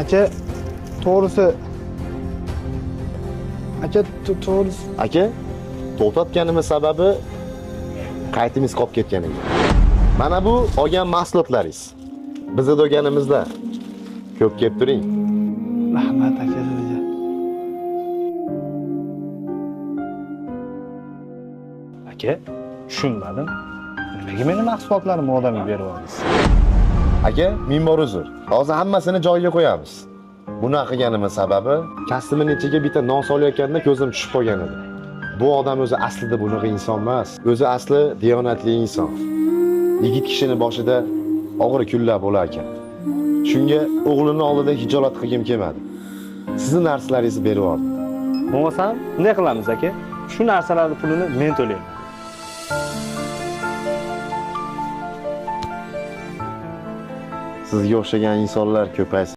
Aka, to'g'risi aka, to'g'risi aka, to'xtatganimiz sababi qaytimiz qolib ketgan ekan. Mana bu olgan mahsulotlaringiz. Bizni do'konimizda ko'p kelib turing. Rahmat aka sizga. Aka, tushunmadim. Nimaga meni mahsulotlarimni odamga berib yubordingiz? Aka, ming bor uzr. Hozir hammasini joyiga qo'yamiz. Bunaqa qilganimiz sababi kasbimning ichiga bitta non solayotganda ko'zim tushib qolgan edi. Bu odam o'zi aslida bunaqa inson emas. O'zi asli diyonatli inson. Yigit kishini boshida og'ir kunlar bo'lar ekan. Shunga o'g'lini oldida hijolat qilgim kelmadi. Sizni narsalaringizni berib yubordim. Bo'lmasam, bunday qilamiz aka. Shu narsalarning pulini men to'layman. Sizga o'xshagan insonlar ko'paysin.